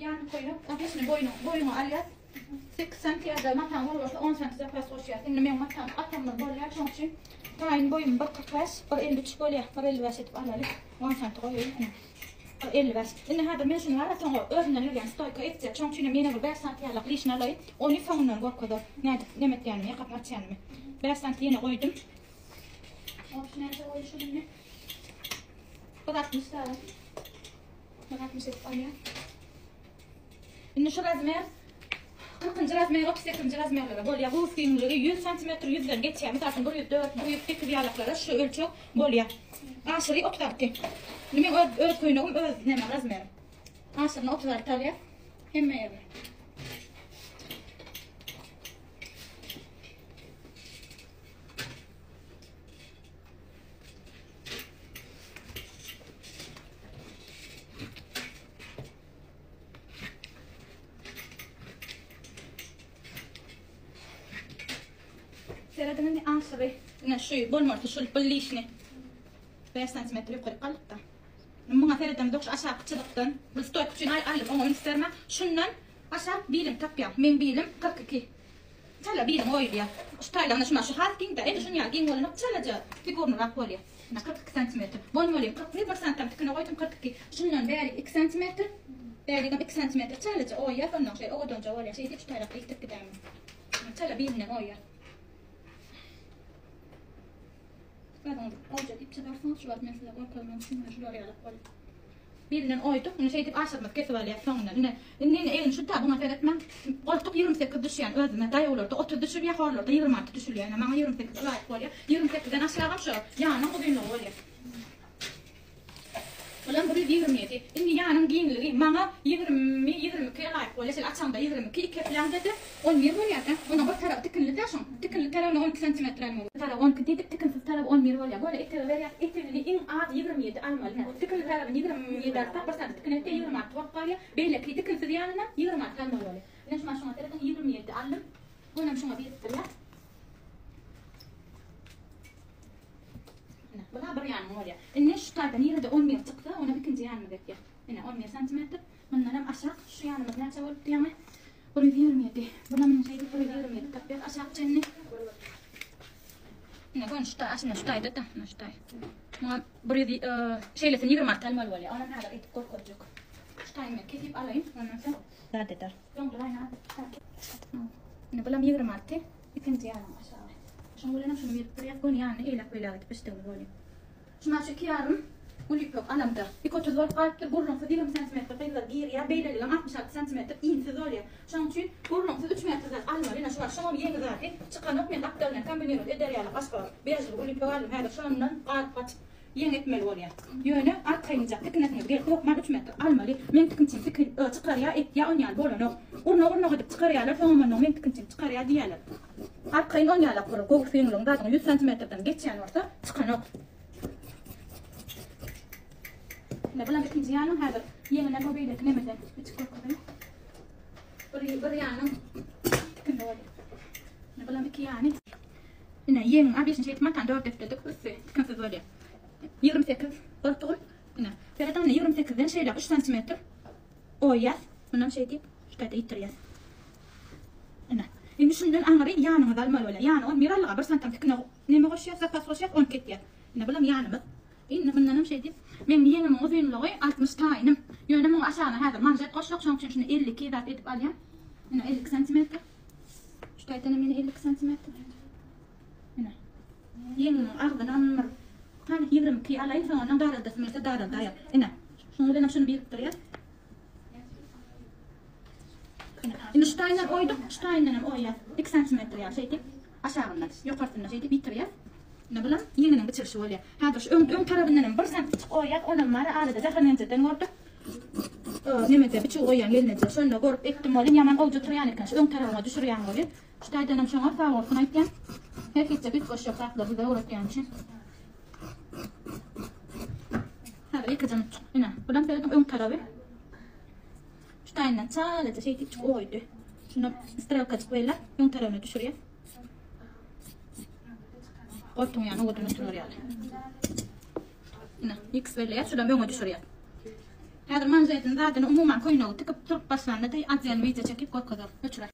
Ýany köýnek, obeşni boýuny, boýuňy alýas. 8 santi ýa-da mataň bol bolsa 10 santi zapas goşýas. Indi meň matam atamdan bolýar, şoň üçin taýyn boýum 1.45, 1.53 bolýar. 1.55 edip alaly. 10 santi goýaýyn. 1.55. Indi häzir men şuny bara soňra özümden gelýän stoýka etjek. Şoň üçin hem ýene bir 5 santi ýalak lişni alaýyn. Ony soňundan görkezer. Nädip neme etýänimi, ýakasyny açýanymy. 5 santi ýene goýdum. Ops, näçe goýdy şuny indi? 1.60 sany. 1.60 edip alýan. Indi şu razmer 40-njy razmer, 38-nji razmerlere bolýar. Göwüs giňligi 100 sm 100-den geçýär. Mysal üçin 104, 108 ýalaklara şu ölçeg bolýar. Aşyry 36. Indi meň öz, öz köýnegim öz näme razmerim. Aşyryny 36 alýar. Hemme ýerine. Serediň indi aşyry. Ine şu bolmalysy şul bu lişni. 5 sm ýokary galypda. Muňa seredemzok şu aşaky çyzykdan. Bu stoýka üçin aý aýlyp oňa üns berme. Şundan aşak bilim tapýaň. Meň bilim 42. Çala bilim oýulýar. Şu taýlanda şuna şu has giň-de. Edil şuny ýaly giň bolanok çalaja figurnyrak bolýar. Ine 42 santimetr. Bolmaly 41 bir santam tikine goýdum 42. Şundan bäri 2 santimetr. Bärigem 2 santimetr çalaja oýýar ondan şeýle owadanja bolýar. Şeýdip şu taýlap ýitip gidäýmez. Çala bilinden oýýar. Özüňiz olja diýip çyzarsyňyz. Şu wagt men size görkezmek üçin şular ýalak bolýar. Bilinden oýduk. Indi şeýdip aşyrymyz kesip alýas soňundan. Ine, indi ine egin şu ta buňa seretmäň. Goltuk 28 düşýän özüme. Daýawlarda 30 düşülýär, horlarda 26 düşülýär. Ine maňa 28 ylaýyk bolýar. 28-den aşagam şu ýanyň uzynlygy bolýar. Bulam 127. Indi ýanyň giňligi maňa 20, 22 laýyk bolýar. Şeýle açaňda 22, iki epläňde-de 11 bolýar-da. Onuň bir tarapy tikinli-dä şoň. Tikinli tarabyna 12 santimetr almaly. Bir tarapy 12 diýdik, tikinsiz tarapy 11 bolýar. Göni etege berýäs. Etegini iň az 27 almaly. Ine, tikinli tarabyny 27 alsak, bir sany tikin etse 26 bolup galýar. Beýleki tikinsiz ýanyna 26 almaly bolýar. Ine şuňa şuňa serediň 27 aldym. Gönem şuňa birikdirýäs. Ine, bu da bir ýanyň bolýar. Indi şu taýda nirede 11 çyksa, onam ikinji ýanymyz etýär. Ine, 11 santimetr. Mundan hem aşak şu ýanymyz näçe bolupdy ýaňy? 127. Bunam indi şeýdip 127 tapýas aşak çenli. Ine, göni şu taý, aslynda şu taýda da, ine şu taý. Muňa 100 e, şeýlesini 26 almaly bolýar. Onam häzir edip görkezjek. Şu taýyny men kesip alaýyn, ondan soň zat eder. Doňduraýyn az. Ine, bulam 26. Ikinji ýanyň aşagy. Şoň bilenem şuny birikdirýäs, göni ýanyny eýläk-beýläk edip biçdigimiz bolýar. Şuna şu iki ýarym gül ýüpek alamda. Iki otuz bolup galypdyr, gurrumsyz 20 santimetr gyzlar girýär, beýleligem 66 santimetr insiz bolýar. Şonuň üçin gurrumsyz üç metr zat almaly, ine şu wagt şoňam ýeňi zady çykanok, men gapdalyndan kombinirowat eder ýaly başga bežli gül ýüpek aldym, häzir şondan galyp gaçyp Ýeň etmeli bolýar. Ýöne arkaýynjak tikinesiňiz gelse hökman üç metr almaly. Meň tikinçim tikin çykarýar, etýär on ýaly bolanok. Gurnak gurnak edip çykarýarlar, soňam onnoň meň tikinçim çykarýar diýýärler. Arkaýyn on ýalak bir göwüs giňligiň zadyň 100 santimetrden geçýän bolsa çykanok. Ine bulam ikinji ýanyň häzir ýeňinem o beýleki nemeden biçip görkezeýin. Bir bir ýanyň tikindi bolýar. Ine bulam iki ýany. Ine, ýeňiň abişini şeýdip matany dört epledik, üsti tikinsiz bolýar. 28 goltugym. Ine, serediň ine 28-den şeýle 3 santimetr oýýas. Mundan şeýdip, şu taýda ýitirýäs. Ine. Indi şundan aňry ýanyňyzy almaly bolýar. Ýany 11 allyga 1 santam tikine neme goşýas, zapas goşýas, 12 etýär. Ine, bulam ýanymyz. Indi mundan hem şeýdip, meň ýeňimiň uzynlygy 60 taýynym. Ýöne muňa aşagyna häzir manžet goşjak, şonuň üçin şuny 52 zat edip alýan. Ine 52 santimetr. Şu taýdan hem ýene 52 santimetr. Ine. Ýeňimiň agzyny bir hany 22 alaýyn, soň ondan daraldasym gelse daraldaýar. Ine. Şunuň bilen hem şuny birikdirýär. Indi şu taýyndan oýduk, şu taýyndan hem oýýas. 2 santimetr ýaly şeýdip aşagyndan, ýokarsyndan şeýdip ýitirýäs. Ine bulam ýeňiniň biçilişi bolýar. Häzir şu öň öň tarabyndan hem 1 santiçik oýýas, onam bar arada jahanenjeden gördük. Nemede biçüw goýýan gelneje. Şonda görüp etdim welin ýaman gowja turýan eken. Şu öň tarabyňa düşürýän welin. Şu taýdan hem şoňa sag bolsun aýtýan. Her hiçjek üýtgeşjek zatlar bize öwretýän üçin. Häzir ýekeje mutçuk. Ine, bulam serediň öň taraby. Şu taýyndan çalaja şeýdip çyk oýdy. Şunu strelkajyk belläp öň tarabyna düşürýär. Goltuň ýany owadan oturar ýaly. Ine, X belleýär, şulam öňe düşürýär. Häzir manžetini zadyny umuman köýnegi tikip turup başlanda-da otdel wideo çekip görkezer. Öçürer.